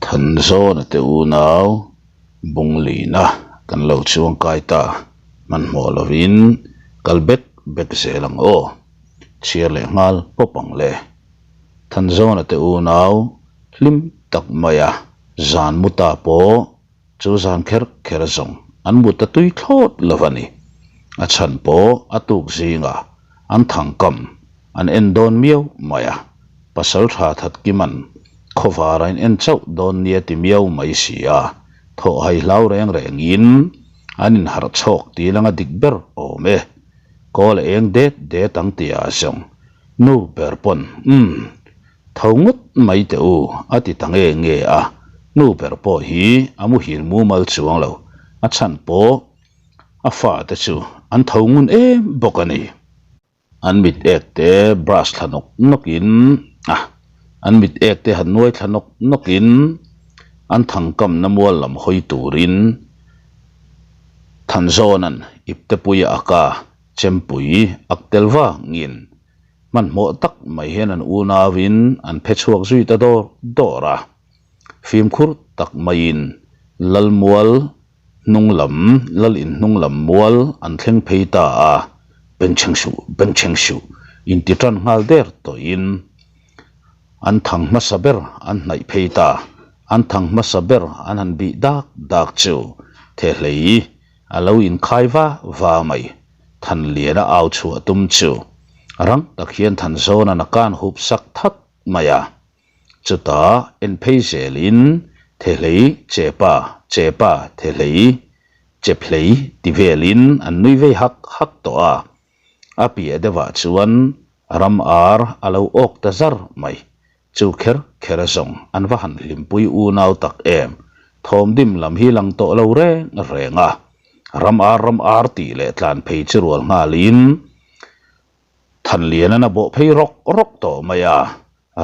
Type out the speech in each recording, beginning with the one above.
Thanzawna te unau Bunglina kan lo chuangkai ta hmanhmawh lovin kal bek bek zel ang aw. Chhiar leh nghal pawp ang le. Thanzawna te unau hlim tak maia zan mu ta pawh chu zan kher kher zawng an mu ta tui thlawt lo a ni. A chhan pawh a tuk zingah an thangkam an en dawn miau mai a, pasal tha that kiman khawvar a in en chauh dawn nia ti miau mai si a, thawh hai hlau reng rengin an inharh chhawk tih langa dik ber awm e. Kawl a eng det det ang tihah zawng nu ber pawn umm tho ngawt mai teh u a ti ta nge nge a, nu ber pawh hi a muhil mumal chuang lo, a chhan pawh a fate chu an tho ngun em bawk a ni. An mit ek te brush thla nawk nawk in a, an mit ek te han nuai thla nawk nawk in an thangkamna mual lam hawi turin Thanzawna'n iptepuia a ka chempui ak tel vangin hmanhmawh tak mai hian an unauin an phe chhuak zui ta dawr dawr a. Fimkhur tak maiin Lalmual hnung lam, Lal in hnung lam mual an thleng phei ta a, Bengchheng suh, bengchheng suh inti tan nghal der tawhin an thang hmasa ber an hnaih phei ta. An thang hmasa ber an han bih dak dak chu Thehlei a lo inkhai va va mai. Thanliana au chhuah tum chu rang tak hian Thanzawna'n a kan hup sak that mai a. Chutah en phei zelin Thehlei chepa chepa Thehlei chephlei ti velin an nui vei hak hak tawh a. A piah deuhah chuan ram ar a lo awk ta zar mai. Chu kher kher zawng an va han hlimpui unau tak em! Thawmdim lam hi lang tawh lo reng reng a. Ram ar ram ar tih leh tlan phei chu rual nghalin Thanlianan a bawh phei rawk rawk tawh mai a,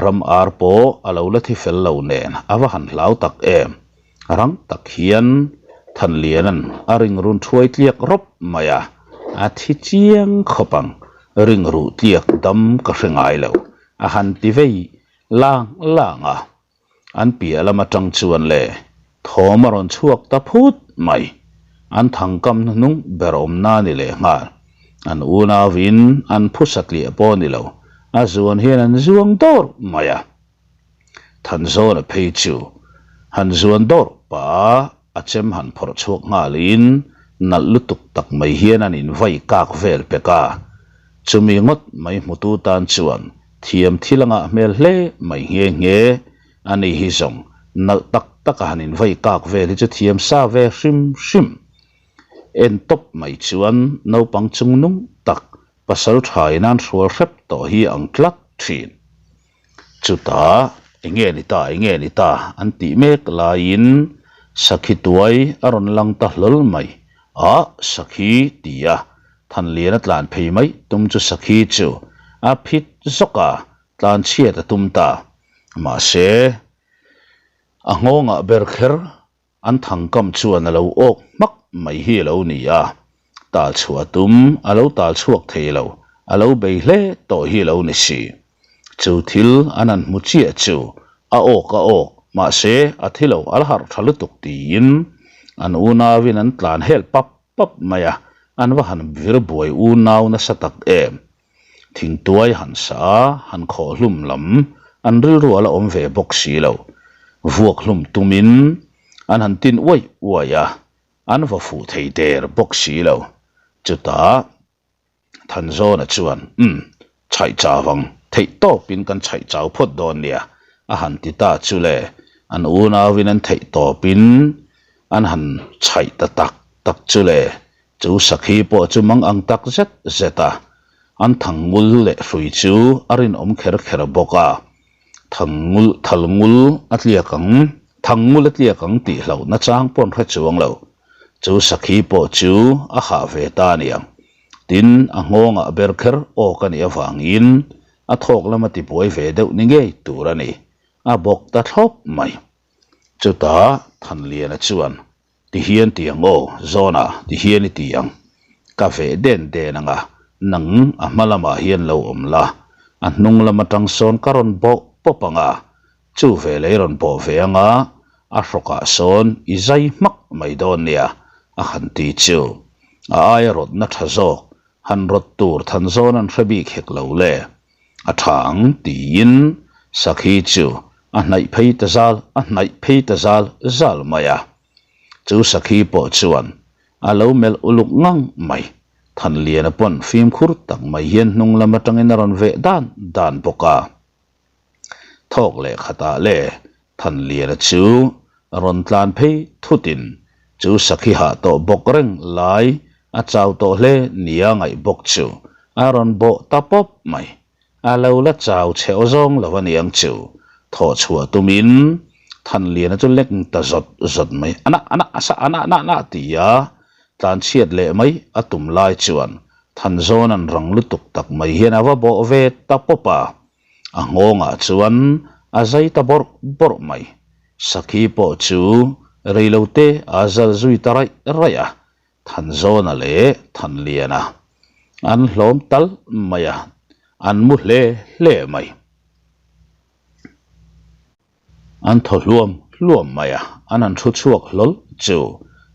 ram ar pawh a lo la thi fel lo nen a va han hlau tak em. Rang tak hian Thanlianan a ring run thuai tliak rawp mai a, a thi chiang khawp ang, ring ruh tliak dam ka hre ngai lo, a han ti vei lang lang a. An piah lam atang chuan le thawm a rawn chhuak ta phut mai. An thangkam hnuhnung ber awmna ni leh nghal. An unauin an phu satliah pawh ni lo, a zuan hian an zuang dawr mai a. Thanzawna phei chu han zuan dawr pah a chem han phawrh chhuak nghalin nalh lutuk tak mai hian an invai kak vel pek a. Chumi ngawt mai hmutu tan chuan Thiam thil a ngah hmel hle mai nghe nghe. A ni hi zawng nalh tak tak a han invei kak vel hi chu thiam sa ve hrim hrim. En tawp mai chuan naupang chung nung tak pasal tha in an hrual hrep tawh hi ang tlat thin. Chutah enge ni ta enge ni ta an tih mek laiin sakhi tuai a rawn lang ta hlawl mai. Ah sakhi ti a Thanlian a tlan phei mai tum chu sakhi chu a phit zawk a, tlan chhiat a tum ta. Mahse, a nghawngah ber kher an thangkam chuan a lo awk hmak mai hi a lo ni a, tal chhuah tum a lo tal chhuak thei lo, a lo bei hle tawh hi a lo ni si. Chu thil an han hmu chiah chu a awk a awk, mahse a thi lo a la harh tha lutuk tiin an unauin an tlan hel pap pap mai a, an va han vir buai unau nasa tak em. Thingtuai han sa a, han khawh hlum lam an rilru a la awm ve bawk si lo. Vuak hlum tumin an han tin uai uai a, an va fuh thei der bawk si lo. Chutah Thanzawna chuan, Umm, chhaih chau ang, theih tawpin kan chhaih chau phawt dawn nia, a han ti ta chu le, an unauin an theih tawpin an han chhaih ta tak tak chu le, chu sakhi pawh chu mang ang tak zet zet a, an thangngul leh hrui chu a rinawm kher kher bawk a, thangngul, thalngul a tliak ang, thangngul a tliak ang tih hlauhna chang paw'n hre chuang lo. Chu sakhi pawh chu a hah ve ta a niang. Tin, a nghawngah ber kher awk a nih avangin a thawk lama tibuai ve deuh ni ngei tur a ni. A bawk ta thlawp mai. Chutah Thanliana chuan, Ti hian ti ang aw, Zawna, ti hian i ti ang. Ka veh den den ang a, nang a hma lamah hian lo awm la, a hnung lam atang sawn ka rawn bawh pawp ang a, chu veleh i rawn bawh ve ang a. A hrawkah sawn i zai hmak mai dawn nia, a han ti chu. A aia rawtna tha zawk, han rawt tur Thanzawn an hre bik hek lo le. A tha ang tiin Sakhi chu a hnaih phei ta zal, a hnaih phei ta zal zal mai a. Chu Sakhi pawh chuan a lo melh uluk ngang mai. Thanliana pawn fimkhur tak mai hian hnung lam atangin a rawn veh dan dan bawk a. Thawk leh khatah le Thanliana chu rawn tlan phei thutin chu sakhi hah tawh bawk reng lai a chau tawh hle nia ngaih bawk chu a rawn bawh ta pawp mai. A lo la chau chhe aw zawng lo aniang chu thawh chhuah tumin Thanliana chu lek ta zawt zawt mai. Ana ana asa ana ana ana tia tlan chhiat leh mai a tum lai chuan Thanzawn an rang lutuk tak mai hian a va bawh ve ta pawp a. A nghawngah chuan a zai ta bawrh bawrh mai. Sakhi pawh chu reilote a zal zui ta raih raih a, Thanzawna leh Thanliana an hlawm tal mai a, an mu hle hle mai. An thaw hluam hluam mai a, an han thu chhuak hlawl chu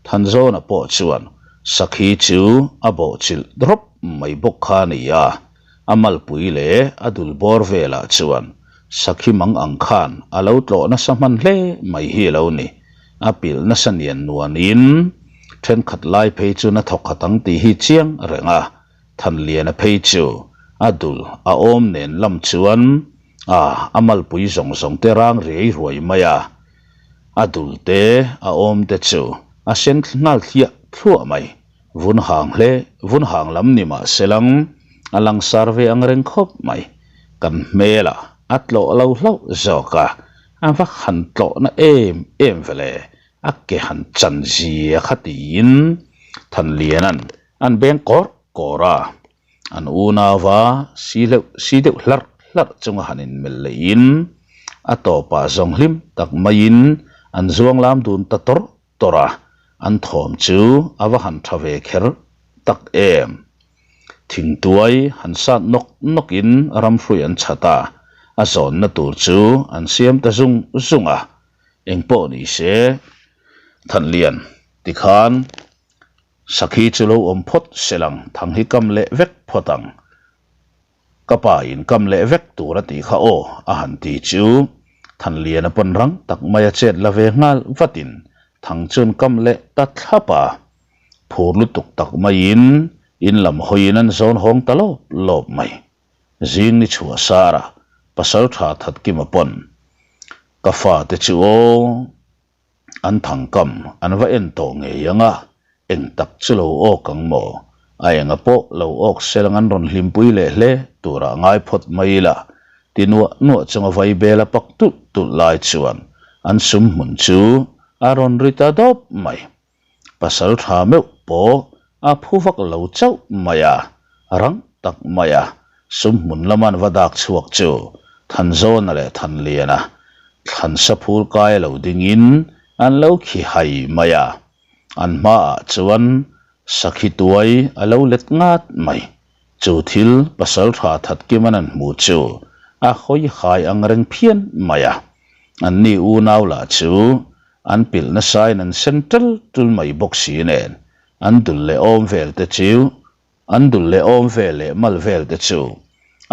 Thanzawna pawh chuan Sakhi chu a bawhchilh rawp mai bawk kha a ni a, a malpui leh a dul bawr velah chuan Sakhi mang ang khan a lo tlawh nasa hman hle mai hi a lo ni. A pilh nasa nian nuanin thenkhat lai phei chu na thawk khat ang tih hi chiang reng a, Thanliana phei chu a dul a awm nen lam chuan A, a malpui zawng zawng te rang riai ruai mai a, a dul te, a awm te chu a sen nghal thliah thluah mai. Vun hang hle, vun hang lam ni mah se lang, a langsar ve ang reng khawp mai. Kan hmel a, a tlawh lo hlauh zawk a, a va han tlawhna em em ve le, a ke han chan zia kha tiin Thanliana'n an beng kawr kawr a. An unauva si hleuh si deuh hlarh hlarh chunga han inmelh lehin a tawpah zawng hlim tak maiin an zuang lam dun ta tawrh tawrh a, an thawm chu a va han tha ve kher tak em. Thingtuai han sat nawk nawkin ramhrui an chhat a, a zawnna tur chu an siam ta zung zung a, engpawh ni se Thanlian tikhan Sakhi chu lo awm phawt se lang, thang hi kam leh vek phawt ang. Ka pa in kam leh vek tur a tih kha aw, a han ti chu Thanliana pawn rang tak mai a chet la ve nghal vatin thang chuan kam leh ta thlap a. Phur lutuk tak maiin in lam hawiin an zawn hawng ta lawp lawp mai. Zing ni chhuah sara pasal tha Thatkima pawn ka fate chu aw. An thangkam an va en tawh ngei ang a, eng tak chu lo awk ang maw? A enga pawh lo awk sel ang an rawn hlimpui leh hle turah ngai phawt mai ila, ti nuah nuah chunga vai bel a pak tulh tulh lai chuan an sum hmun chu a rawn ri ta dawp mai. Pasal tha meuh pawh a phu vak lo chauh mai a, rang tak mai a, sum hmun lama an va dak chhuak chu Thanzawna leh Thanliana thlansa phul kai lo dingin an lo khi hai mai a, an hmaah chuan sakhi tuai a lo let ngat mai. Chu thil pasal tha Thatkiman an hmu chu a hawi hai ang reng phian mai a, anni unau lah chu An pilh nasain an sen tel tul mai bawk si nen, an dul leh awm vel te chu, an dul leh awm vel leh mal vel te chu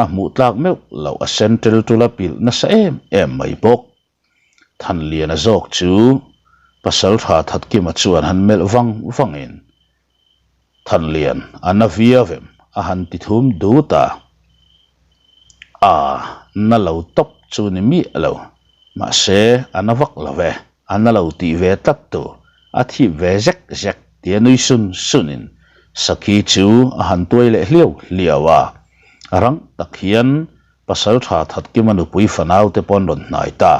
a hmuh tlak meuh loh a sen tel tul a pilh nasa em em mai bawk. Thanliana zawk chu Pasaltha Thatkima chuan han melh vang vangin, Thanlian a na viau em? a han ti thum dut a. A na lo tawp chu ni miah lo, mahse a na vak lo ve, a na lo tih ve tlat tur, a thip ve zek zek tia nui sun sunin Sakhi chu a han tuai leh hliau hliau a. Rang tak hian Pasaltha Thatkima nupui fanau te pawh an rawn hnai ta.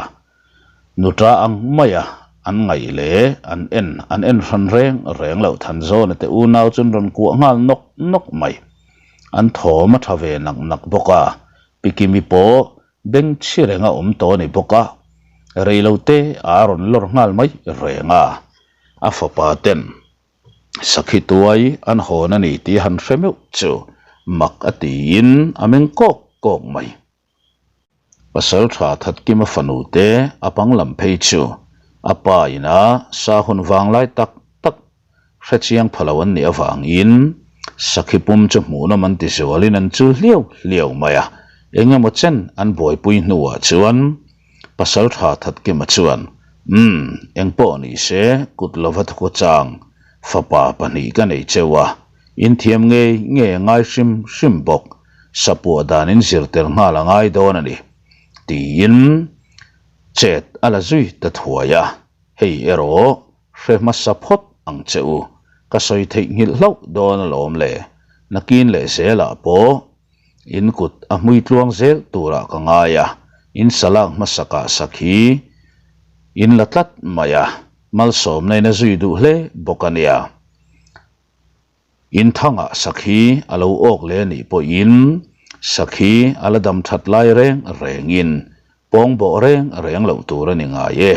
Nuta ang maia an ngaih leh an en an en hran reng reng loh Thanzawna te unau chu an rawn kuah nghal nawk nawk mai. An thawm a tha ve nak nak bawk a, Pi Kimi pawh beng chhi reng a awm tawh a ni bawk a, reilo te a rawn lawr nghal mai reng a, a fapa ten Sakhi tuai an hawn a ni tih han hre meuh chu mak a tiin a meng kawk kawk mai. Pasal tha Thatkima fanu te a pang lam phei chu A pa ina sa hun vanglai tak tak hrechiang pha lo an nih avangin sakhi pum chu hmuhnawm an ti zualin an chul hliau hliau mai a. Eng emaw chen an buaipui hnuah chuan Pasaltha Thatkima chuan, Umm, engpawh ni se kut lova thawk chang fapa pahnih ka nei cheu a, in thiam ngei ngei a ngai hrim hrim bawk, sapuah dan in zir tel nghal a ngai dawn a ni, tiin chet a la zui ta thuai a, hei erawh hre hmasa phawt ang che u, ka sawi theih nghilh hlauh dawn alawm le, nakin leh zelah pawh In kut a hmui tluang zel turah ka ngai a, in salak hmasakah sakhi in la tlat mai a, malsawmna in a zui duh hle bawk a nia. In thangah sakhi a lo awk leh anih pawhin sakhi a la dam that lai reng rengin pawng bawh reng reng loh tur a ni ngai e.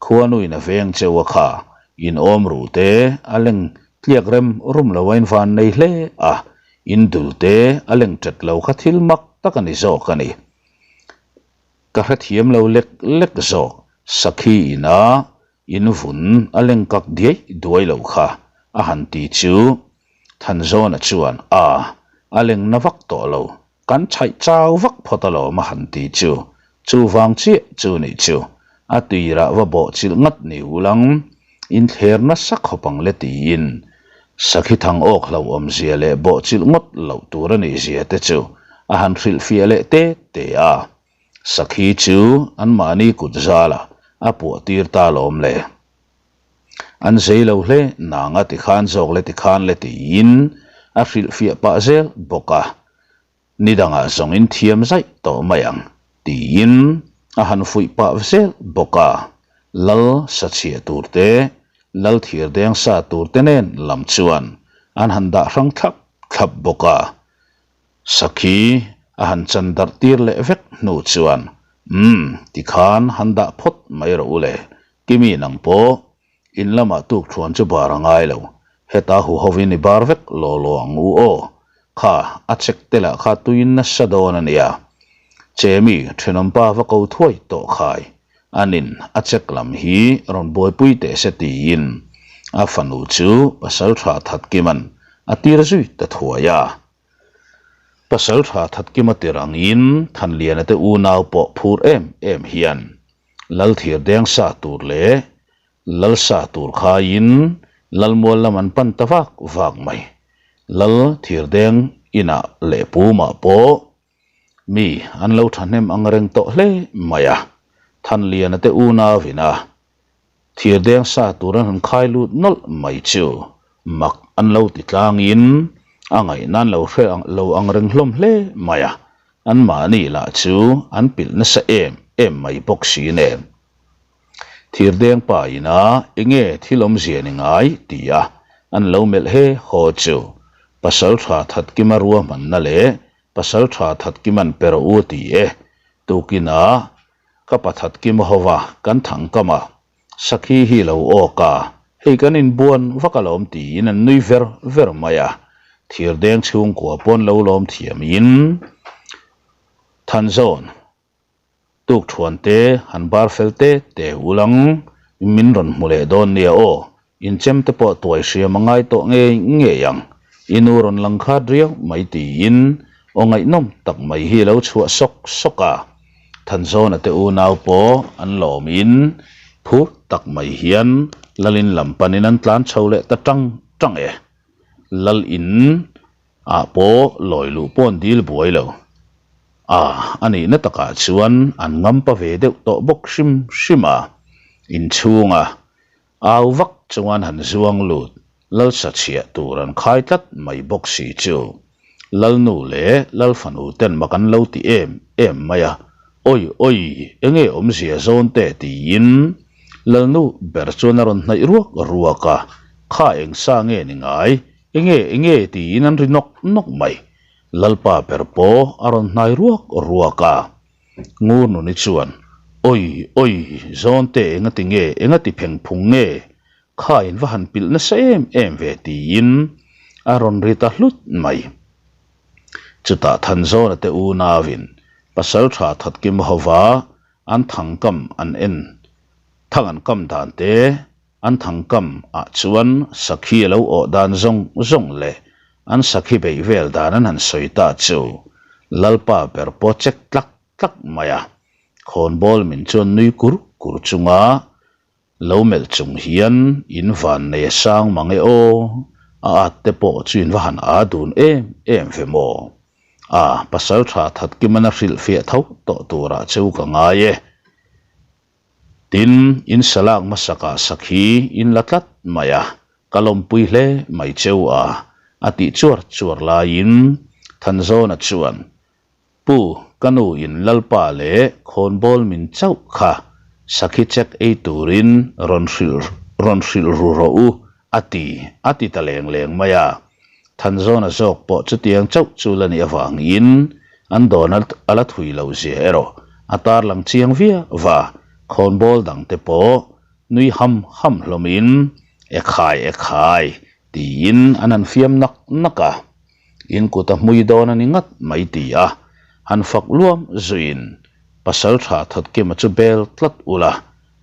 Khuanuin a veng cheu a kha, in awm ruh te a leng tliak rem rum lo a in van nei hle a, in dul te a leng tet lo kha thil mak tak a ni zawk a ni. Ka hrethiam lo lek lek zawk, sakhi ina in vun a leng kak diai duai lo kha a han ti chu Thanzawna chuan a a leng na vak tawh lo, Kan chhaih chau vak phawt alawm a han ti chu, chuvang chiah chu nih chu, a tuirah va bawh chilh ngat ni ulang, in thler nasa khawp ang le tiin Sakhi thang awk hlauhawmzia leh bawh chilh ngawt loh tur a nih zia te chu a han hrilhfiah leh te te a. Sakhi chu anmahni kut zalah a puah tir ta alawm le. An zei lo hle nanga tikhan zawk le tikhan le tiin a hrilhfiah pah zel bawk a, ni dangah zawngin thiam zaih tawh mai ang tiin a han fuih pah zel bawk a, lal sachhiah tur te, lal thir deng sa tur te nen lam chuan an han dah hrang thlap thlap bawk a, sakhi a han chan darh tir leh vek hnu chuan umm tikhan han dah phawt mai rawh u le Kimi nang pawh in lamah tuk thuan chu bar a ngai lo, heta hu hovin i bar vek law law ang u aw, kha a chek te lah kha tuiin nasa dawn a nia. Chemi thenawmpa va ko thuai tawh khai, anin a chek lam hi rawn buaipui teh se tiin a fanu chu Pasaltha Thatkima'n a tir zui ta thuai a. Pasaltha Thatkima tir angin Thanliana te unau pawh phur em em hian Lal thir deng sa tur leh Lal sa tur khaiin Lalmual lam an pan ta vak vak mai. Lal thir deng inah leh pumah pawh mi an lo thahnem ang reng tawh hle mai a, Thanliana te unau ina thir deng sa tur an han khai lut nawlh mai chu mak an lo ti tlangin a ngaihna an lo hre lo ang reng hlawm hle mai a. Anmahni lah chu an pilh nasa em em mai bawk si nen. Thirdeng pa ina enge thil awmzia ni ngai ti a an lo melh he haw chu Pasaltha Thatkima ruahmanna leh Pasaltha Thatkima'n pe rawh u ti e tukinah ka pa Thatkima hova kan thangkam a Sakhi hi lo awk a, hei kan inbuan vak alawm tiin an nui ver ver mai a, thirdeng chhungkua pawn lo lawm thiamin Thanzawn tukthuan te han bar fel te te ulang min rawn hmu leh dawn nia aw, Inchem te pawh tuai hriam a ngai tawh ngei ngei ang, i nu rawn lang khat riau mai tiin aw ngaihnawm tak mai hi lo chhuah sawk sawk a. Thanzawna te unau pawh an lawmin phur tak mai hian Lalin lam panin an tlan chho leh ta tang tang e. Lalin ah pawh lawi luh pawh an dil buai lo. A, a nihna takah chuan an ngampa ve deuh tawh bawk hrim hrim a, inchhunga Au vak chuan han zuang lut, Lalsa chhiah tur an khai tlat mai bawk si chu. Lalnu leh Lalfanu ten mak an lo ti em em mai a, Awi awi, enge awmzia zawn te tiin Lalnu ber chuan a rawn hnaih ruak ruak a, Kha eng sa nge ni ngai, enge enge tiin an ri nawk nawk mai. Lalpa ber pawh a rawn hnai ruak ruak a. Ngur nuni chuan, Awi, awi, zawnte engati nge, engati pheng phung nge? Kha in va han pilh nasa em em ve tiin a rawn ri ta hlut mai. Chutah Thanzawna te unauin Pasaltha Thatkim hova an thangkam an en. Thang an kam dan te, an thang kam ah chuan sakhi a lo awh dan zawng zawng leh an sakhi beih vel dan an han sawi ta chu Lalpa ber pawh check tlak tlak mai a. Khawnbawl min chuan nui kur kur chunga lo melh chung hian in van nei a sang mang e aw, a at te pawh chu in va han a dun em em ve maw? A, pasal tha that kim an a hrilhfiah tho tawh turah chu ka ngai e. Tin, in salak hmasakah sakhi in la tlat mai a, ka lawmpui hle mai cheu a, a tih chuar chuar laiin Thanzawna chuan, Pu, ka nu in Lalpa leh khawnbawl min chauh kha sakhi check ei turin rawn hrilh rawn hrilh ru rawh u, a ti, a ti ta leng leng mai a. Thanzawna zawk pawh chutiang chauh chu la nih avangin an dawn a la thui lo zia erawh a tarlang chiang viau va, khawnbawl dangte pawh nui ham ham hlawmin, E khai, e khai, tiin an han fiam nak nak a. In kut a hmui dawn a ni ngat mai ti a, han fak luam zuiin pasal tha Thatkima chu bel tlat ula,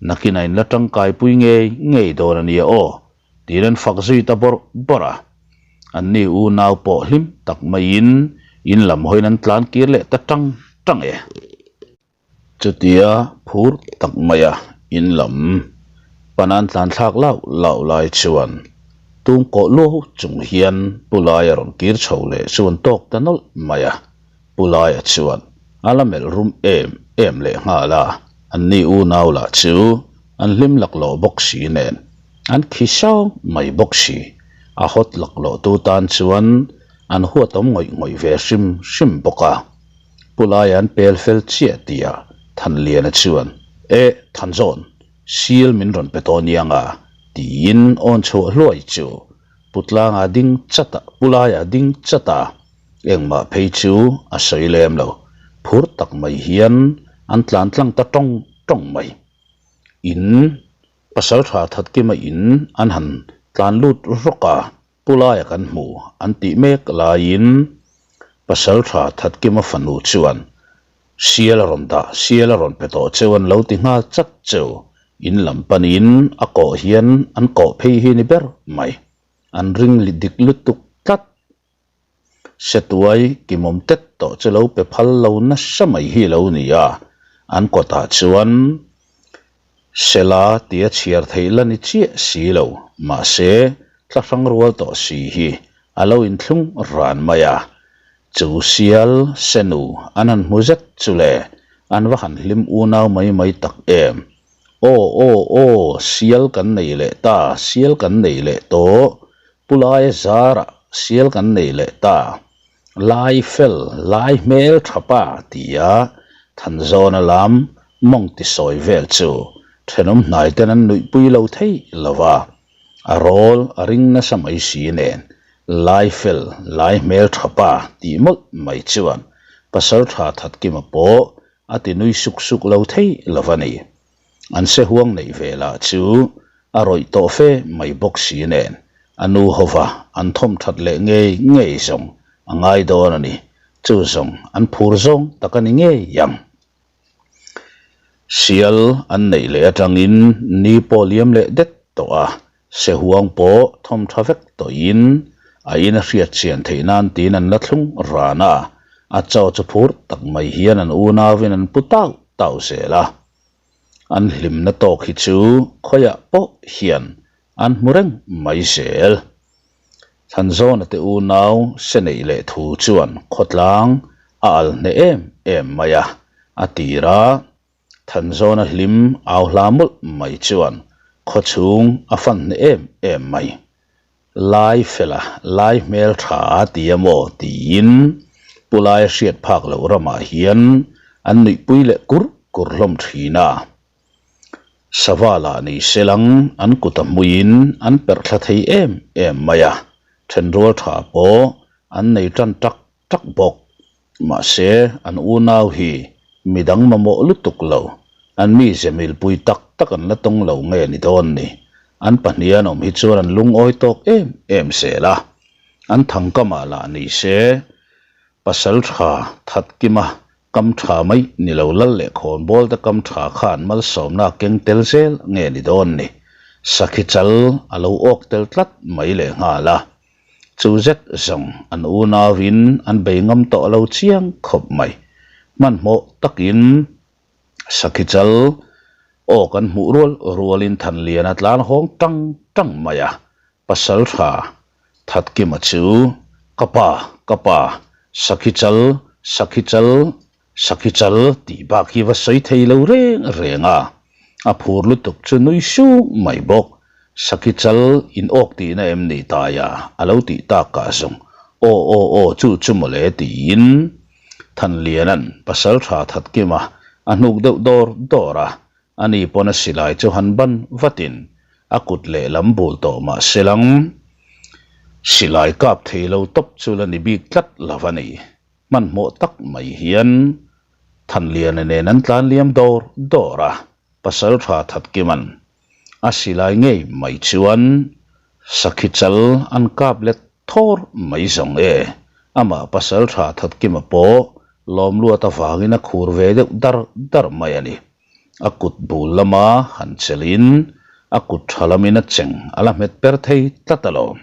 nakin a inla tangkaipui ngei ngei dawn a nia aw, tiin an fak zui ta bawrh bawrh a. Anni unau pawh hlim tak maiin in lam hawiin an tlan kir leh ta tang tang e. Chutia phur tak maia in lam pana an tlan thlak lauh lauh lai chuan tung kawh luau chung hian Pu Laia rawn kir chho leh chu an tawk ta nawlh mai a. Pu Laia chuan a la melh rum em em leh nghal a, anni unau lah chu an hlim laklawh bawk si nen an khi sang mai bawk si. A hawt laklawh tu tan chuan an huatawm ngawih ngawih ve hrim hrim bawk a. Pu Laia an pel fel chiah tih ah Thanliana chuan, E, Thanzawn, seal min rawn pe tawh nia nga, tiin awn chhuah hluai chu Pu Tlanga ding chat a, Pu Laia ding chat a, engmah phei chu a sawi lem lo, phur tak mai hian an tlan tlang ta tawng tawng mai. In pasal tha Thatkima in an han tlan lut rawk a, Pu Laia kan hmu an tih mek laiin pasal tha Thatkima fanu chuan Sial a rawn dah, sial a rawn pe tawh cheu an lo ti nghal chat cheu. In lam panin a kawh hian an kawh phei hi ni ber mai. An ring dik lutuk tlat. Setuai kimawm tet tawh chu lo pe phal lo nasa mai hi lo ni a, an kawtah chuan Sela tia chhiar theih la ni chiah si lo, mahse tla hrang rual tawh si hi a lo inthlung ran mai a. Chu sial senu an han hmu zet chu le, an va han hlim unau mai mai tak em. Aw aw aw, sial kan nei leh ta, sial kan nei leh tawh, Pu Laia zarah sial kan nei leh ta. Lai fel, lai hmel tha pa tia Thanzawna lam mawng ti sawi vel chu thenawm hnai ten an nuihpui lo thei lo va, a rawl a ring nasa mai si nen Lai fel, lai hmel tha pa tih mawlh mai chuan pasal tha Thatkima pawh a ti nui suk suk lo thei lo va ni. An se huang neih ve lah chu a rawih tawh fe mai bawk si nen a nu hova an thawm that leh ngei ngei zawng a ngai dawn a ni. Chu zawng an phur zawng tak a ni ngei ang. Sial an neih leh atangin ni pawh liam leh det tawh a, se huang pawh thawm tha vek tawhin a in a hriat chian theih nan tiin an la thlung ran a, a chaw chu phur tak mai hian an unauin an pu tau tau zel a. An hlimna tawk hi chu khawiah pawh hian an hmu reng mai zel. Thanzawna te unau se neih leh thu chuan khawtlang a al hneh em em mai a, a tir a. Thanzawna hlim au hla mawlh mai chuan khawchhung a fan hneh em em mai. Lai fela, lai hmel tha ti a maw tiin Pu Laia hriat phak loh ramah hian an nuihpui leh kur kur hlawm thin a. Sava lah ni selang an kut a hmuiin an perh thla thei em em mai a, thenrual tha pawh an nei tan tak tak bawk. Mahse, an unau hi midang mamawh lutuk lo, an mize milpui tak tak an la tawng lo nge ni dawn ni. An pahnih an awm hi chuan an lungawi tawk em em zel a. An thangkamah lah ni se, pasal tha that kima. Kam tha mai ni lo lal leh khawnbawl te kam tha khan malsawmna a keng tel zel nge ni dawn ni. Sakhi chal a lo awk tel tlat mai leh nghal a. Chu zet zawng an unauin an bei ngam tawh lo chiang khawp mai. Hmanhmawh takin Sakhi chal aw kan hmuh rual rualin Thanliana tlan hawng tang tang mai a. Pasal tha Thatkima chu ka pa, ka pa, Sakhi chal, Sakhi chal, Sakhi chal tih bak hi va sawi thei lo reng reng a, a phur lutuk chu nui sung mai bawk. Sakhi chal in awk tihna em ni taia a lo tih tak ah zawng aw aw aw chu chu mawle tiin Thanliana'n pasal tha Thatkima a hnuk deuh dawr dawr a, Ani pawn a silai chu han ban vatin a kut lehlam bul tawh mah se lang. Silai kap thei lo tawp chu la ni bik tlat lo a ni. Hmanhmawh tak mai hian Thanliana nen an tlan liam dawr dawr a, Pasaltha Thatkima'n a silai ngei mai chuan Sakhi chal an kap let thawr mai zawng e. Amah Pasaltha Thatkima pawh lawmluat avangin a khur ve deuh dar dar mai a ni. A kut bul lama han chelhin a kut tha lamin a cheng a la hmet per thei tlat alawm.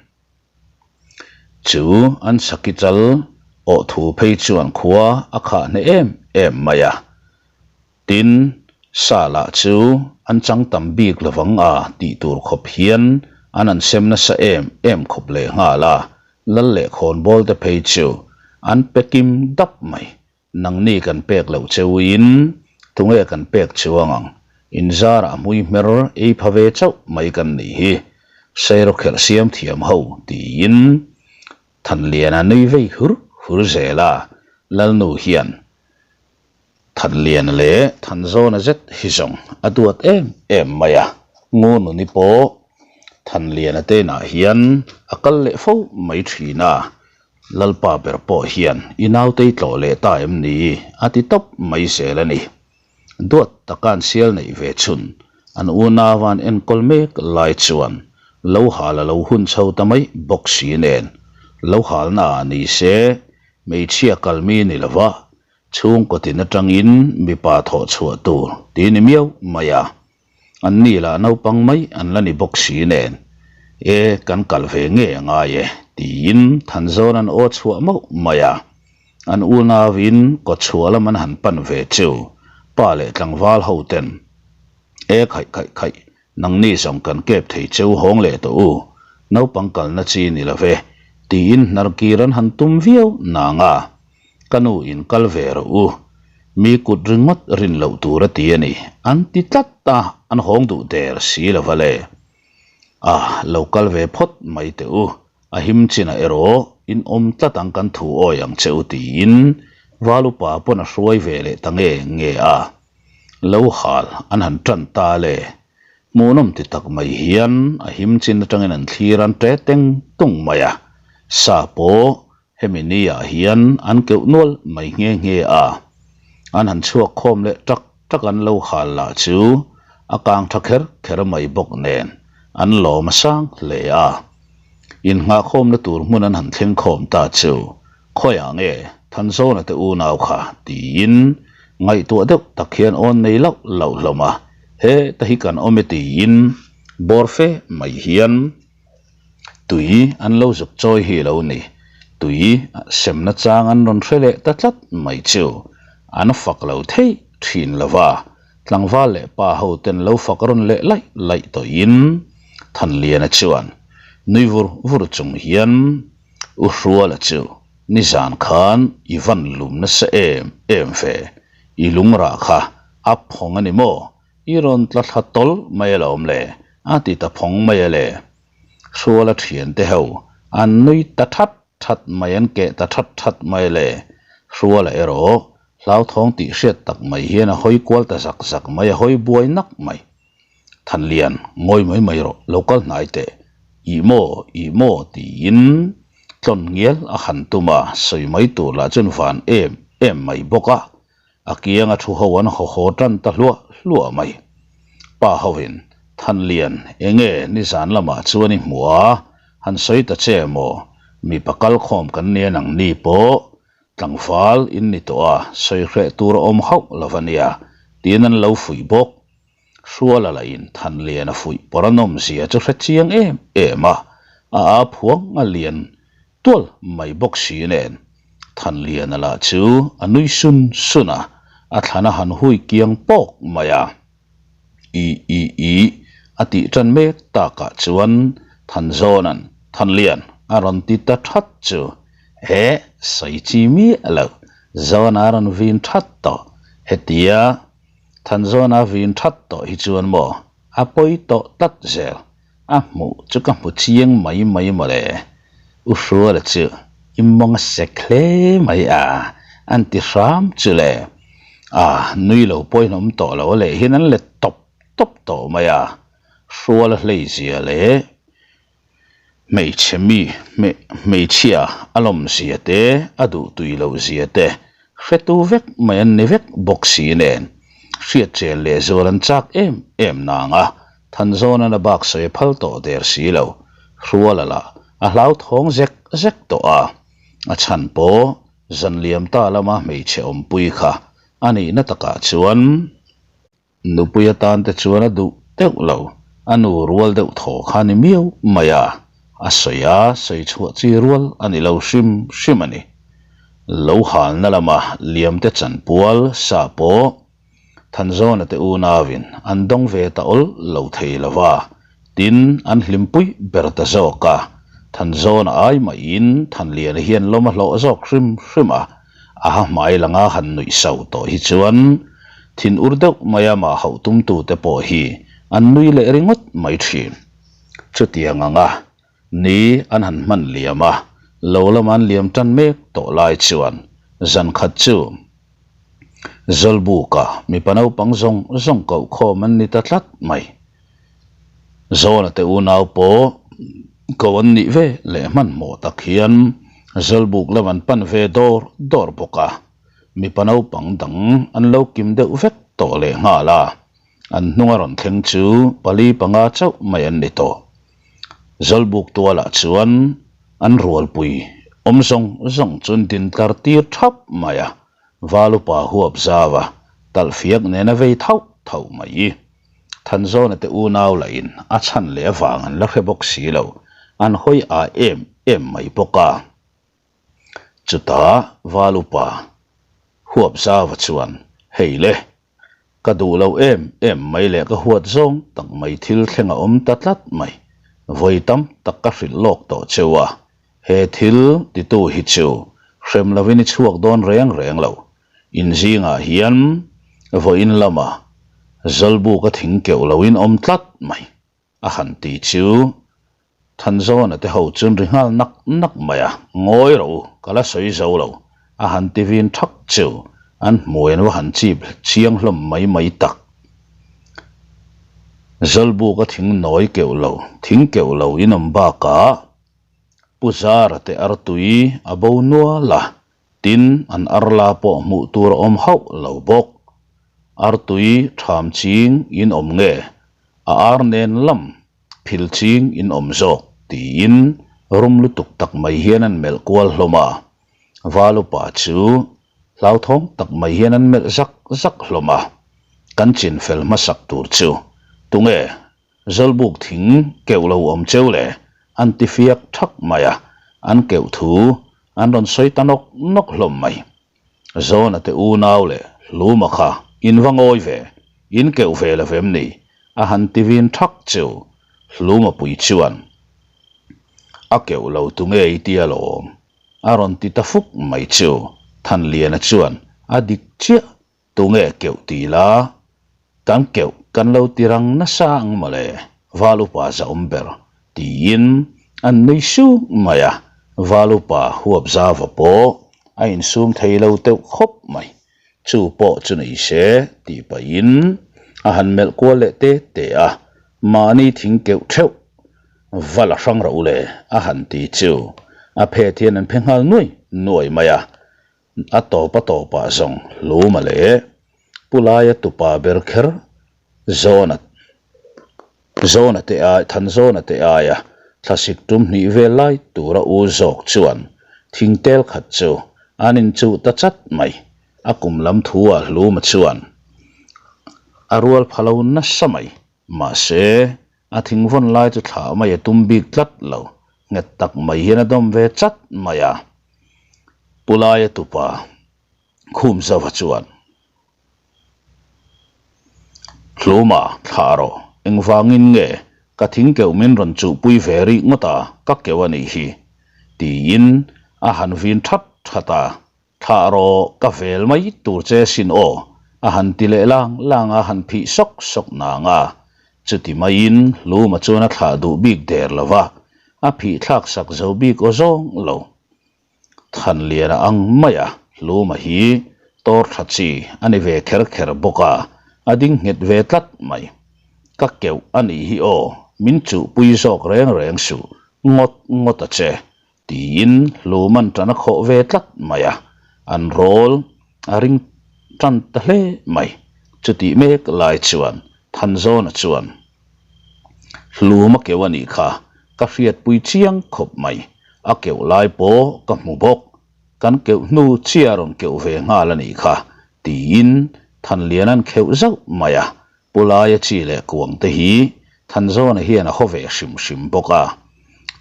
Chu an Sakhi chal awh thu phei chuan khua a khah hneh em em mai a. Tin, sa lah chu an chang tam bik lovang a tih tur khawp hian an an sem nasa em em khawp leh nghal a, lal leh khawnbawl te phei chu an pe kim dap mai. Nangni kan pek loh cheuin tunge kan pek chuang ang, inzarah hmui hmer ei pha ve chauh mai kan nih hi, Sairawkherh siam thiam ho tiin Thanliana nui vei hur hur zel a, Lalnu hian Thanliana leh Thanzawna zet hi zawng a duat em em mai a, Ngununi pawh Thanliana te inah hian a kal leh fo mai thin a, Lalpa ber pawh hian i nautei tlawh leh ta em ni a ti tawp mai zel a ni. Duat taka an sial neih ve chhun an unau an enkawl mek lai chuan lo hal a lo hun chho ta mai bawk si nen lo halna ah ni se hmeichhia kalmi ni lova Chhungkaw tin atangin mipa thawh chhuah tur ti ni miau mai a, an ni lah naupang mai an la ni bawk si nen, E kan kal ve nge a ngai e tiin Thanzawn an aw chhuah mauh mai a, an unauin kawchhuah lam an han pan ve chu pa leh tlangval ho ten E khaih khaih khaih Nangni zawng kan kep thei cheu hawng leh tawh u, naupang kalna chi ni lo ve, tiin hnar kir an han tum viau nang a, ka nu in kal ve rawh u, mi kut ringawt rin loh tur a ti a ni, an ti tlat a, an hawng duh der si lo va le. A, lo kal ve phawt mai teh u, a him chinah erawh in awm tlat ang kan thu awi ang che u tiin Valupa pawn a hruai ve leh ta nge nge a. Lo hal an han tan ta le. Hmuhnawm ti tak mai hian a him chin atangin an thlir an ṭe teng tung mai a. Sa pawh hemi ni ah hian an keuh nual mai nghe nghe a. An han chhuak khawm leh ṭak ṭak an lo hal lah chu a kang ṭha kher kher mai bawk nen an lawm a sang hle a. Innghahkhawmna tur hmun an han thleng khawm ta chu Khawiah nge Thanzawna te unau kha? tiin ngaihtuah deuh tak hian awn nei lauh lauh hlawm a, he ta hi kan awm e tiin bawr fe mai hian tui an lo zuk chawi hi lo ni. Tui semna chang an rawn hre leh ta tlat mai chu an fak lo theih thin lo va, tlangval leh pa ho ten lo fak rawn leh laih laih tawhin Thanliana chuan nui vur vur chung hian U Hruala chu nizan khan i van lum nasa em em ve, i lungrah kha a phawng a ni maw? I rawn tla thla tawlh mai alawm le, a ti ta phawng mai a le. Hruala thiante ho an nui ta that that mai an keh ta that that mai a le. Hruala erawh hlauthawng tih hriat tak mai hian a hawi kual ta zak zak mai a hawi buai nak mai. Thanlian, ngawi mai mai rawh, lo kal hnai teh. Ih maw, ih maw tiin tlawn ngial a han tum a, sawi mai tur lah chuan van em em mai bawk a. A kianga thu ho an haw haw tan ta hluah hluah mai. Pa hovin, Thanlian, enge nizan lamah chuan i hmu a, han sawi ta che maw, mipa kalkhawm kan nia nang ni pawh. Tlangval in ni tawh a, sawi hreh tur a awm hauh lo a nia, tiin an lo fuih bawk. Hruala lahin Thanliana fuih pawr a nawmzia chu hre chiang em em a, a aa phuang a lian tual mai bawk si nen. Thanliana lah chu a nui sun sun a, a thlan a han hui kiang pawk mai a. I i i a tih tan mek takah chuan Thanzawna'n Thanlian a rawn ti ta that chu he sawi chi miah lo Zawna a rawn vin that tawh hetia Thanzawna a vin that tawh hi chuan maw a pawi tawh tlat zel a hmuh chu ka hmu chiang mai mai mawle U Hruala chu i mawng a sek hle mai a, an ti hram chu le. A, nui lo pawhin awm tawh lo a leh hian an let tawp tawp tawh mai a, Hruala hleizia leh hmeichhe mi hmeichhia a lawmzia te, a duhtui lohzia te hretu vek mai an ni vek bawk si nen hriat chen leh zual an chak em em nang a, Thanzawnan a bak sawi a phal tawh der si lo, Hruala lah a hlauthawng zek zek tawh a, a chhan pawh zanliam ta lama hmeichhe awmpui kha a nihna takah chuan nupui atan te chuan a duh deuh lo, a nu rual deuh thaw kha a ni miau mai a, a sawi a, sawi chhuah chi rual a ni lo hrim hrim a ni. Lo halna lama liamte chanpual sa pawh Thanzawna te unauin an dawng ve ta awl lo thei lo va, tin an hlimpui ber ta zawk a. Thanzawna ai mahin Thanliana hian lawm a hlawh zawk hrim hrim a, a ha hmai langa han nuih so tawh hi chuan thin ur deuh maia mah hauh tumtute pawh hi an nui leh ringawt mai thin. Chutiang anga ni an han hman liam a, lo lama an liam tan mek tawh lai chuan zan khat chu Zawlbuka mipa naupang zawng zawng koh khawm an ni ta tlat mai. Zawna te unau pawh ko an nih ve leh hmanhmawh tak hian Zawlbuk lam an pan ve dawr dawr bawk a, mipa naupang dang an lo kim deuh vek tawh leh nghal a, an hnunga rawn thleng chu pali panga chauh mai an ni tawh. Zawlbuk tualah chuan an rualpui awm zawng zawng chu an din tlar tir thap mai a, Valupa huap zau a, talhfiak nena vei thauh thauh mai. Thanzawna te unau lahin a chhan leh avang an la hre bawk si lo, an hawi a em em mai bawk a. Chutah Valupa huap zauva chuan, Hei le, Ka duh lo em em mai leh ka huat zawng tak mai thil thleng a awm ta tlat mai. Vawi tam tak ka hrilh lawk tawh cheu a, he thil titu hi chu hrem lovin i chhuak dawn reng reng lo. In zingah hian vawiin lama Zawlbuka thing keuh loin awm tlat mai. A han ti chu Thanzawna te ho chuan ri nghal nak nak mai a, Ngawi rawh u, ka la sawi zo lo, a han ti vin thak chu an hmui an va han chip chiang hlawm mai mai tak. Zawlbuka thing nawi keuh lo, thing keuh lo in awm bakah Pu Zara te artui a bo nual a, tin an arla pawh hmuh tur a awm hauh lo bawk. Artui tham ching in awm nge? A ar nen lam phil ching in awm zawk tiin rum lutuk tak mai hian an melh kual hlawm a. Valupa chu hlauthawng tak mai hian an melh zak zak hlawm a. Kan chin fel hmasak tur chu tunge Zawlbuk thing keuh lo awm cheu le an ti fiak thak mai a, an keuh thu an rawn sawi ta nawk nawk hlawm mai. Zawna te unau leh Hluma kha in va ngawi ve, in keuh ve lo vem ni? a han ti vin thak chu Hluma pui chuan a keuh lo tu nge i tia lawm? a rawn ti ta fuk mai chu Thanliana chuan a dik chiah Tunge keuh ti la? Kan keuh kan lo ti rang nasa ang mawle, Val upa za awm ber, tiin an nui suk mai a, Val upa huap zava pawh a insum thei lo teuh khawp mai. Chu pawh chu nei se tih pahin a han melh kual leh te te a, mahni thing keuh theuh va la hrang rawh u le a han ti chu a phet hian an phe nghal nuai nuai mai a, A tawp a tawpah zawng Hluma leh Pu Laia tupa ber kher Zawna Zawna te ai Thanzawna te aia thlasik tum hnih vel lai tura u zawk chuan thingtel khat chu An inchuh ta chat mai. A kum lam thu ah Hluma chuan a rual pha lo nasa mai. Mahse, a thingvawn lai chu thlah mai a tum bik tlat lo. Nghet tak mai hian a dawm ve chat mai a. Pu Laia tupa Khum Zauva chuan. Hluma, thlah rawh. Engvangin nge ka thing keuh min rawn chuhpui ve rih ngawt a, ka keuh a nih hi, tiin a han vin that that a. Thlah rawh, ka vel mai tur che sin aw, a han ti leh lang lang a, han phih sawk sawk nang a. Chuti maiin Hluma chuan a thlah duh bik der lo va, a phih thlak sak zo bik aw zawng lo. Thanliana ang mai a, Hluma hi tawr tha chi a ni ve kher kher bawk a, a ding nghet ve tlat mai. Ka keuh a nih hi aw, min chuhpui zawk reng reng suh, ngawt ngawt a che, tiin Hluma'n tan a khawh ve tlat mai a, an rawl a ring tan ta hle mai. Chutih mek lai chuan Thanzawna chuan, Hlum a keuh a nih kha, ka hriatpui chiang khawp mai. A keuh lai pawh ka hmu bawk. Kan keuh hnu chiah a rawn keuh ve nghal a nih kha, tiin Thanliana'n kheuh zauh mai a. Pu Laia chi leh kuang te hi Thanzawna hian a haw ve hrim hrim bawk a.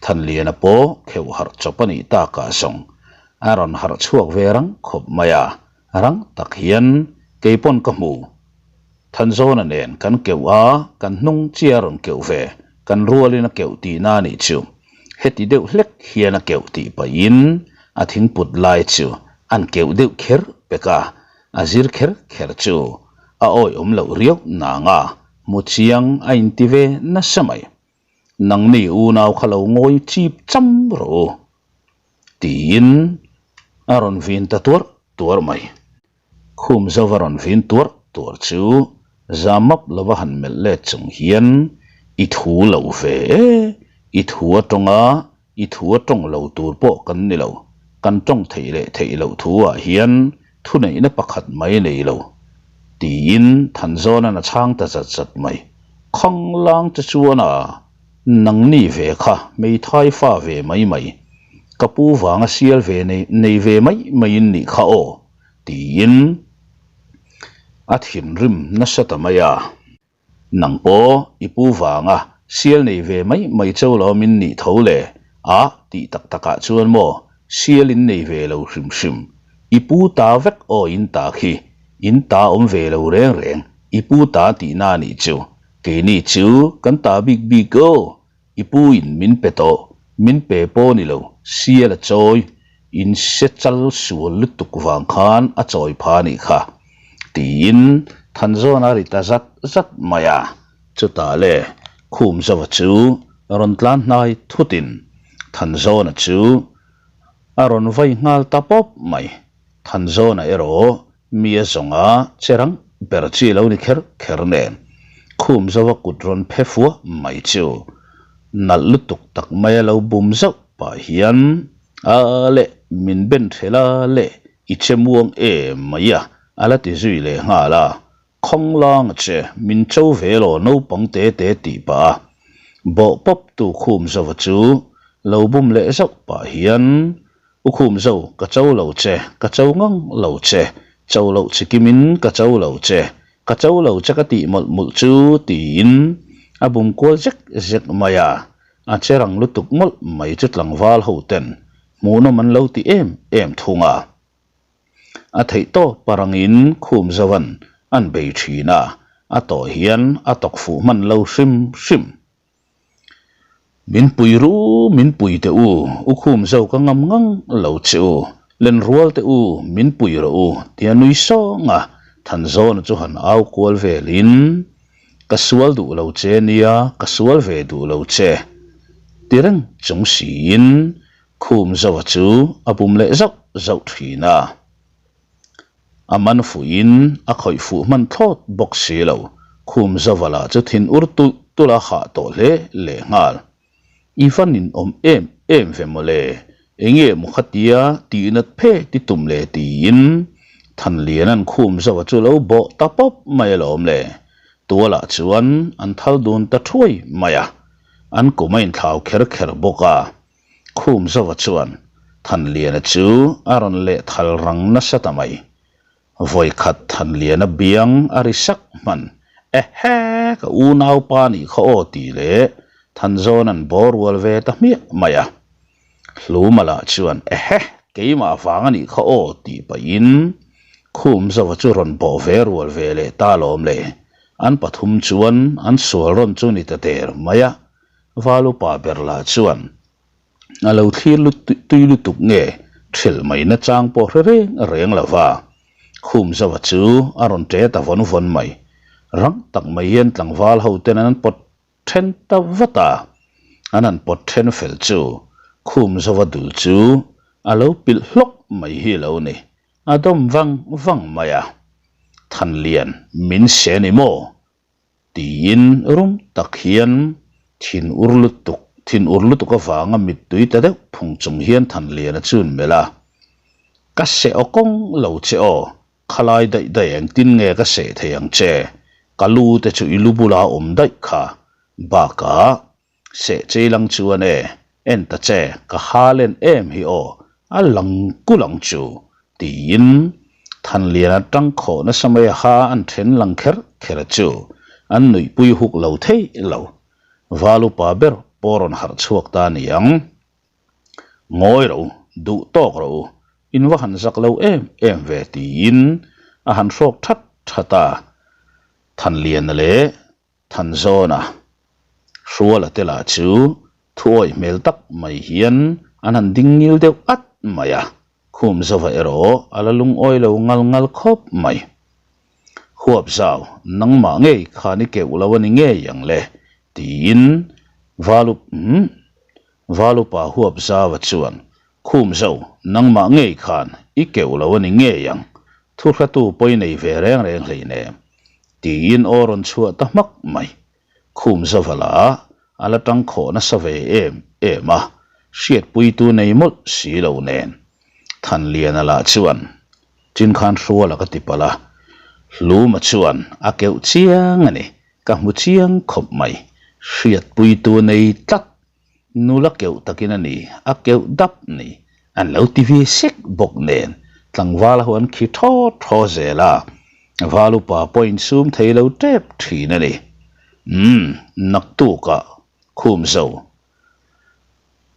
Thanliana pawh kheuh harh chawp a nih takah zawng a rawn harh chhuak ve rang khawp mai a. Rang tak hian kei pawn ka hmu. Thanzawna nen kan keuh a, kan hnung chiah a rawn keuh ve, kan rualin a keuh tihna a nih chu. Heti deuh hlek hian a keuh tih pahin a thingput lai chu an keuh deuh kher pek a, a zir kher kher chu a awihawm loh riau nang a, hmu chiang a inti ve nasa mai. Nangni unau kha lo ngawi chip cham rawh u, tiin a rawn vin ta tuarh tuarh mai. Khum zova rawn vin tuarh tuarh chu za map lova han melh let chung hian i thu lo ve e, i thu a tawng a, i thu a tawng lo tur pawh kan ni lo, kan tawng theih leh theih loh thu ah hian thuneihna pakhat mai nei lo, tiin Thanzawna'n a chhang ta zat zat mai. Khanglang che chuan a, nangni ve kha hmeithai fa ve mai mai, ka pu vanga sial ve nei ve mai mai in nih kha aw, tiin a thinrim nasa ta mai a. Nang pawh i pu vanga sial nei ve mai mai cho lawm in nih tho le a tih tak takah chuan maw sial in nei ve lo hrim hrim i pu ta vek aw in ta khi in ta awm ve lo reng reng i pu ta tihna a nih chu keini chu kan ta bik bik aw I pu in min pe tawh, min pe pawh ni lo, sial a chawi, in se chal sual lutuk vang khan a chawi pha a nih kha, tiin Thanzawna a ri ta zat zat mai a. Chutah le Khumzova chu rawn tlan hnai thutin Thanzawna chu a rawn vai nghal ta pawp mai. Thanzawna erawh Mi a zawnga che rang ber chi lo ni kher kher nen khum zova kut rawn phe fuah mai chu nalh lutuk tak mai a lo bum zauh pah hian a leh min ben thel a leh i che muang em mai a a la ti zui leh nghal a khawng lang a che min cho ve law naupang te te tih pah a bawh pawp tu khum zova chu lo bum leh zauh pah hian U Khumzo, ka cho lo che, ka cho ngang lo che, cho loh chi kimin ka cho lo che, ka cho lo che ka tih mawlh mawlh chu tiin a bum kual zek zek mai a, a che rang lutuk mawlh mai chu tlangval ho ten hmuhnawm an lo ti em em thung a. A theih tawp a rangin Khumzoan an bei thin a, a tawh hian a tawk fuh hman lo hrim hrim. Min pui ru, min pui teh u, u khum zo ka ngam ngang lo che u, len rual teh u, min pui rawh u, tia nui sawng a, Thanzawna chu han au kual velin, Ka sual duh lo che nia, ka sual ve duh lo che, ti reng chung siin khum zoa chu a bum leh zauh zauh thin a. A man fuhin a khawih fuh hman thlawt bawk si lo. Khum Zavala chu thin ur tulh tulh a hah tawh hle leh nghal. I va ninawm em em ve mawle, enge maw khatia tihnat phe ti tum le tiin Thanliana'n Khum Zava chu lo bawh ta pawp mai alawm le. Tualah chuan an thal dun ta thuai mai a, an kum a inthlau kher kher bawk a. Khum Zova chuan. Thanliana chu a rawn lehthal rang nasa ta mai. Vawikhat Thanliana biang a ri sak hman, Ehe, ka unaupa nih kha aw tih leh Thanzawna'n bawr rual ve ta hmiah mai a. Hluma lah chuan, Ehe, keimah vang a nih kha aw tih pahin Khum zova chu rawn bawh ve rual ve leh ta lawm le. An pathum chuan an sual rawn chu ni ta der mai a. Valupa ber lah chuan, A lo thlir tui lutuk nge ṭhilh mai nachang pawh hre reng reng lo va. Khum zova chu a rawn ṭe ta vawn vawn mai. Rang tak mai hian tlangval ho ten an pawt ṭhen ta vat a. An han pawt ṭhen fel chu khum zova dul chu a lo pilh hlawk mai hi lo ni. A dawm vang vang mai a. Thanlian min se ni maw? Tiin rum tak hian thin ur lutuk, thin ur lutuk avanga mittui ta deuh phung chung hian Thanliana chu an melh a. Ka seh aw kawng lo che aw, khalai daih daih engtin nge ka seh thei ang che, ka lu te chu i lu bula awm daih kha, bakah Seh chei lang chuan e, en ta che, ka ha len em hi aw, a lang kulh ang chu, tiin Thanliana tang khawh nasa mai a ha an then lang kher kher a chu, an nuihpui huk lo thei lo. Val upa ber pawh rawn harh chhuak ta a ni ang. Ngawi rawh u, duh tawk rawh u, in va han zak lo em em ve tiin a han hrawk that that a. Thanliana leh Thanzawna, Hruala te lah chu thuawih hmel tak mai hian an han ding ngil deuh at mai a, khum zova erawh a la lungawi lo ngal ngal khawp mai. Huap zau, nangmah ngei khan i keuh lo a ni ngei ang le, tiin Valup umm Valupa huap zauva chuan Khum zo, nangmah ngei khan i keuh lo a ni ngei ang, thuhratu pawi nei ve reng reng hleinem, tiin aw rawn chhuah ta hmak mai. Khum zova la a la tang khawh nasa ve em em a, hriatpuitu nei mawlh si lo nen. Thanliana lah chuan, Chin khan hruala ka ti palh a, Hluma chuan a keuh chiang a ni, ka hmu chiang khawp mai, hriatpuitu nei tlat Nula keuh takin a ni, a keuh dap ni. An lo ti ve sek bawk nen tlangval ho an khi thaw thaw zel a, val upa pawh insum thei lo tep thin a ni. Umm, naktukah khum zo.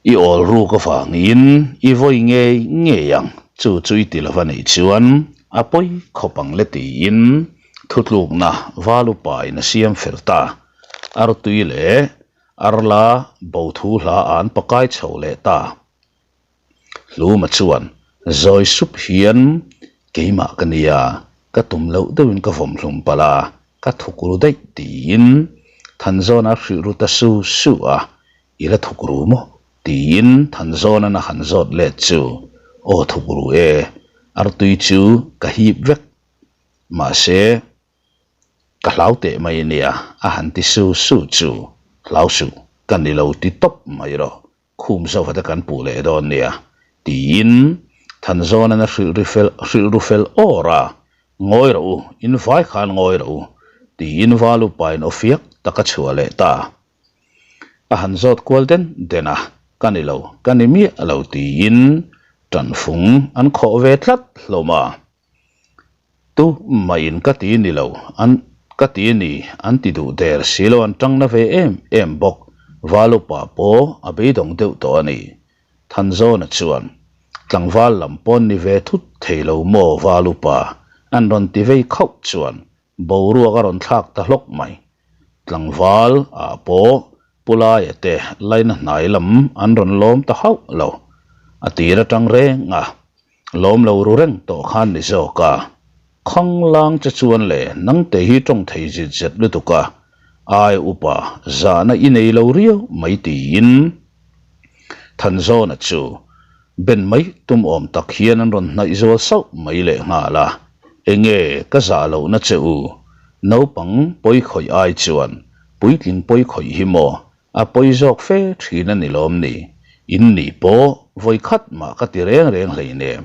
I awl ruk avangin i vawi ngei ngei ang, chu chu i ti lova nih chuan a pawi khawp ang le tiin thutlukna val upa in a siam fel ta. Artui leh Arla bo thu hla an pakai chho leh ta. Hluma chuan zawi sup hian keimah ka nia, ka tum loh deuhin ka vawm hlum palh a, ka thuk ru daih tiin Thanzawna a hrilh ru ta su su a, I la thuk ru maw? tiin Thanzawnan a han zawt let chu, Aw thuk ru e, artui chu ka hip vek. Mahse. Ka hlau teh mai nia, a han ti su su chu, hlau suh, ka ni lo ti tawp mai rawh, khum zauh te kan puh leh dawn nia, tiin Thanzawnan a hrilh ri fel hrilh ru fel awr a, ngawi rawh u, in vai khan ngawi rawh u, tiin Valupain aw fiak tak a chhuah leh ta. A han zawt kual den den a, ka ni lo, ka ni miah lo tiin tanfung an khawh ve tlat hlawm a. Tu maiin ka ti ni lo, an ka ti ni, an ti duh der si lo an tang na ve em em bawk. Valupa pawh a beidawng deuh tawh a ni. Thanzawna chuan, Tlangval lam pawn ni ve thut thei lo maw Valupa? an rawn ti vei khauh chuan boruak a rawn thlak ta hlawk mai. Tlangval ah pawh Pu Laia te laina hnai lam an rawn lawm ta hauh lo. A tir atang reng a. Lawm lo ru reng tawh khan ni zawk a, Khawnglang che chuan le nangte hi tawng thei zit zet lutuk a, ai upa zahna i nei lo riau mai tiin Thanzawna chu ben mai tum awm tak hian an rawn hnaih zual sauh mai leh nghal a, Enge ka zah lohna che u, naupang pawi khawih ai chuan puitling pawi khawih hi maw A pawi zawk fe thin a ni lawm ni? In nih pawh vawi khat mah ka ti reng reng hleinem,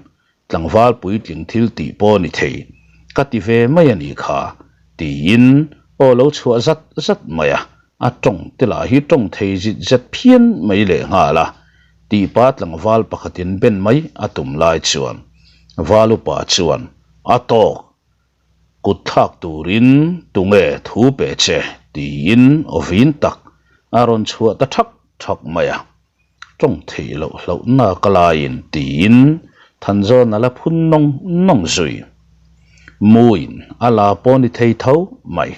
tlangval puitling thil tih pawh ni thei, ka ti ve mai a nih kha, tiin aw lo chhuah zat zat mai a, a tawng te lah hi tawng thei zit zet phian mai lehnghal a. Tih pa tlangval pakhatin ben mai a tum lai chuan Valupa chuan a tawk kut thlak turin tunge thu pe che tiin aw vin tak a rawn chhuah ta thak thak mai a. Tawng theih loh hlauhna ka laiin tiin Thanzawn a la phun nawng nawng zui. Muin a la pawh ni thei tho mai.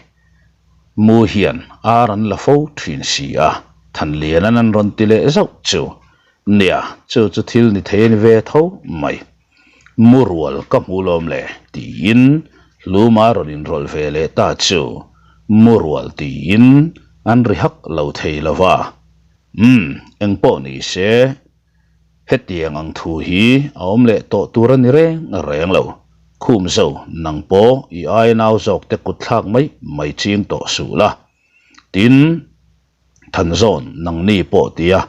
Mu hian ar an la fo thin si a, Thanlianan an rawn ti leh zauh chu. Nia, chu chu thil ni thei a ni ve tho mai. Mu rual ka hmu lawm le tiin Hluma rawn inrawlh ve leh ta chu mu rual tiin an ri hak lo thei lo va. Umm, eng pawh ni se, hetiang ang thu hi a awm leh tawh tur a ni reng reng lo. Khum zo, nang pawh i aia nau zawk te kut thlak mai mai ching tawh suh la. Tin, Thanzawn, nangni pawh tia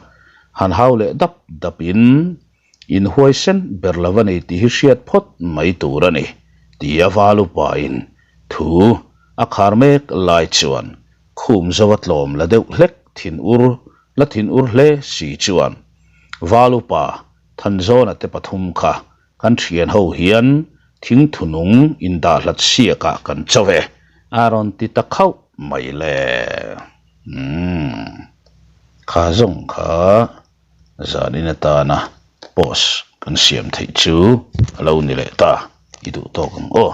han hau leh dap dap in, in huaisen ber lo a ni tih hi hriat phawt mai tur a ni, tia Valupa in thu a khar mek lai chuan Khum zo a tlawm la deuh hlek thin ur la thin ur hle si chuan Valupa Thanzawna te pathum kha kan thian ho hian thing thunung indah hlat siakah kan cho e a rawn ti ta khauh mai le. Umm kha zawng kha zanin atana post kan siam theih chu a lo ni leh ta i duh tawk ang aw.